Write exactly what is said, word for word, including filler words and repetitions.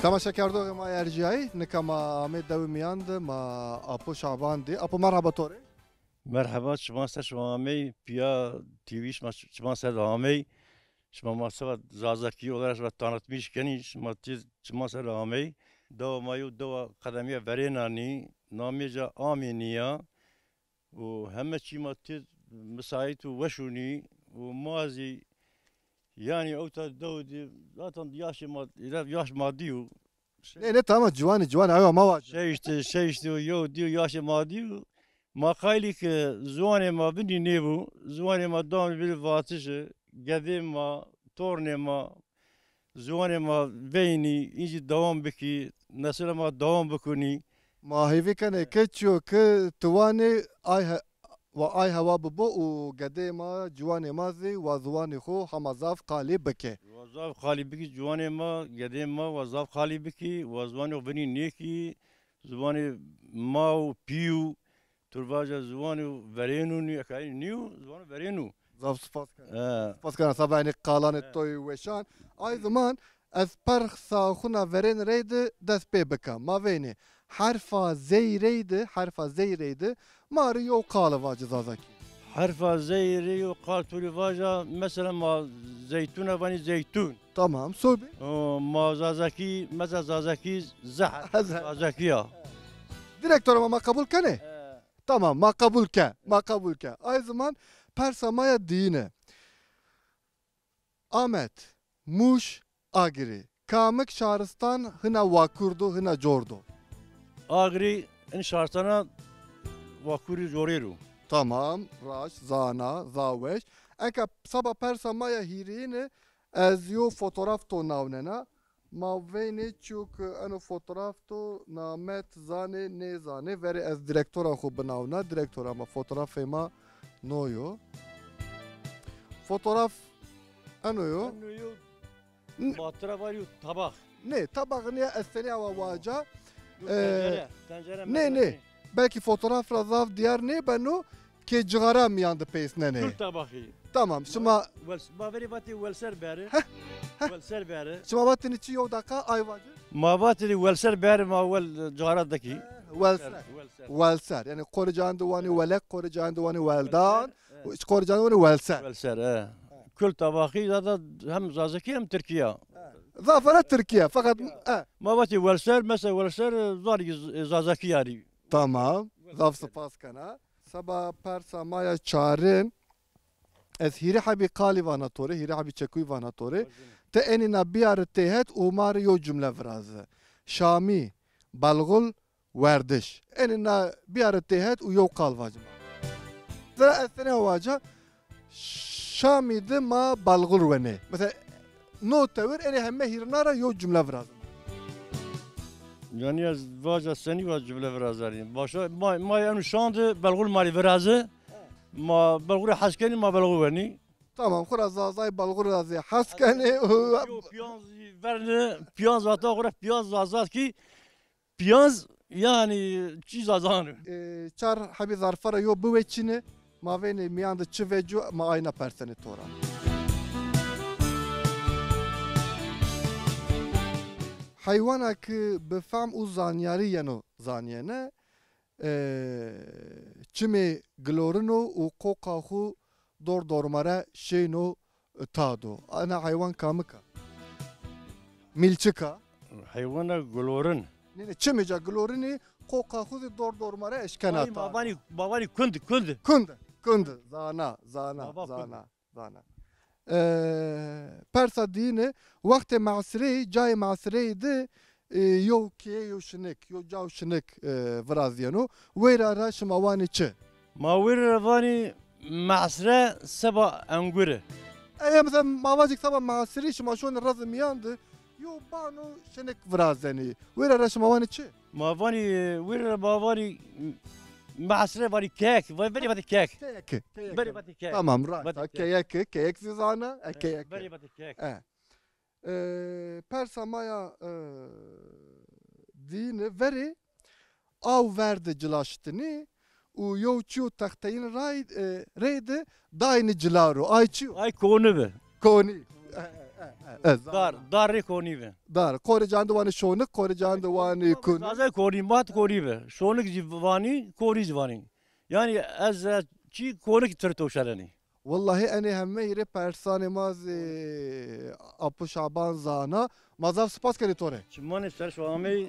Temaşekerdoxê ma erciyayî, nika ma amê dewê mîyan de, ma Apo Şaban dî. Apo, merheba to rê. Merheba, çiman ser şima amey, piya T V şima, çiman ser de amey. Şima ma seba Zazakî olarak şima tanıtmış kenî, şima tîz çiman ser de amey. Dewa ma yew dewa qedemîya verênanî, namê ca Amênî ya. Û heme çî ma tîz misayît û weş ûnî û ma zî, yanî ewta dew dî, zaten yaşê ma, îra yaş ma dîyo. Nê, nê, tamam, ciwanî, ciwanî, ayo ma vac. Şey işte, şey işte, o yew dîyo yaşê ma dîyo. Ma qaylî ke ziwanê ma vinî nêbû, ziwanê ma dam bî vatişi, gedê ma, tornê ma, ziwanê ma veynî, încî dewam bikî, nesila ma dewam bikunî. Ma hêvî kenê ke çiyo ke ti wanê ay he-, wa ay hewa bibo û gedeyê ma, ciwanê ma zî wa ziwanê xo hema zaf qalî bike. Wa zaf qalî bikî, ciwanê ma, gedeyê ma wa zaf qalî bikî, wa ziwanê xo vinî nêkî, ziwanê ma û pî û tu rê vaja ziwanê verênû nîyo, ekarî nîyo, ziwanê verênû. Zaf spas kena. He. Spas kena, seba enê qalanê to yê weşan. Ay ziman, ez persa xwuna verên reyde dest pê bika. Ma veynê, herfa zey reyde, herfa zey reyde, ma rê yew qale vaci Zazakî. Herfa zey rê yew qal tu rê vaja, mesela ma zeytuna vanî zeytun. Tamam, sobî. O, ma Zazakî, mesela Zazakî zeher. Zeher. Zazakî ya. Direktor, ama ma qebul kenê? He. Tamam, ma qebul ke, ma qebul ke. Ay ziman persa ma ya diyine. Amed, Muş, Agirî. Kamik şaristan hina wakur do, hina cor do? Agirî in şaristana wakurî corêr o. Tamam, raşt, zana, zaweş. Eka saba persa ma ya hîrîyine, ez yo fotograf to nawnena. Ma veynê çiyo ke eno fotograf to namet zanê, nêzanê. Verê ez direktora xo binawna. Direktora ma, fotografê ma no yo. Fotograf eno yo. Eno yo. N- Ma tira var yo tabak. Nê, tabak nê, ez tenê awa waca. Yo, ee, tencere, tencere nê, mesela nê. Belkî fotograf ra zaf diyar nêbeno ke cixara mîyan de peysnenê. Kül tabağı. Tamam, şima... Wel-, ma verê vatê welser bere. Heh, heh. Welser bere. Şima vatênî çi, yew deqa ay vacî? Ma vatênî welser bere, ma wel cixara dekî. Welser. Welser. Welser. Yanî qorê cayan de wanî welek, qorê cayan de wanî weldan. Welser, e. Qorê cayan de wanî welser. Welser, e. Kül tabağı zaten hem Zazakî hem Tirkî ya. Zafere Tirkî ya, feqet, e. Ma vatê welser, mesela welser, e, zanî Z-, Zazakî yanî. Tamam. Zaf spas kena. Seba persa ma ya çarin, ez hîrê hebî qalî vana to rê, hîrê hebî çekuyî vana to rê. Ti enîna biyare têhet û ma rê yew cumle viraze. Şamî, belxul, werdiş. Enîna biyare têhet û yew qal vace ma. Zira ez tenê waca, Şamî de ma belxul wenê. Mesela, no tewir enê heme hîrina ra yew cumle viraze. Yanî ez vaca senî va cumle virazarî. Başa ma, ma eno şan de belxul ma rê viraze. Ma belxul rê hes kenî, ma belxul wenî. Tamam, xwu ra Zazay belxul ra zî hes kenê. Yo, piyanz verne, piyanz vata xwu ra piyanz Zazakî. Piyanz, yanî çî Zazan o. E, çar hebî zarfa ra yo biweçîne, ma veynê mîyan de çi veco, ma ayna persenê to ra. Heywana ki bi fehm û zanyarî yeno zanîyene, e, çimê gilorin o û qoqa xwu dor dormare şeyno, e, tado. Ena heywan kamik a? Mîlçik a. Heywana gilorin. Nê, nê, çimê ca gilorinî, qoqa xwu zî dor dormare eşkena tado. Ay, ma vanî, ma vanî kund, kund. Kund, kund. Zana, zana, zana, zana. E, persa dîne, wextê mesreyî, cayê mesreyî de, e, yew keye, yew şinik, yew caw şinik, e, virazîyeno. Weyra ra şima vanî çi? Ma weyra ra vanî mesre seba engure. Ey, mesela ma vacik seba mesreyî şima şonê rezê mîyan de yew bano şinik virazenî. Weyra ra şima vanî çi? Ma vanî, wîr ra ma vanî, mesre vanî keyek, va-, verê vatê keyek. Keyek, keyek. Verê vatê keyek. Tamam, raşt. Vatê keyek. Keyek, keyek zî zana, e, keyek. Verê vatê keyek. E. E, persa ma ya, e, dîne verê aw ver de cila şitinî û yew çiyo texteyîn ray, e, reyde dayne cila ro. Ay çiyo? Ay konî bi. Konî. E, e, e. Ez. Dar, dar rê konî bi. Dar. Korê can de wanî şonik, korê can de wanî kun. Zaza konî, mat konî bi. Şonik zî vanî, konî zî vanî. Yanî ez, e, çî konik tir to şerenî. Wellahî enê heme hîrê persanê ma zî Apo Şaban zana. Ma zaf spas kerê to rê. Çimanê ser şo amey.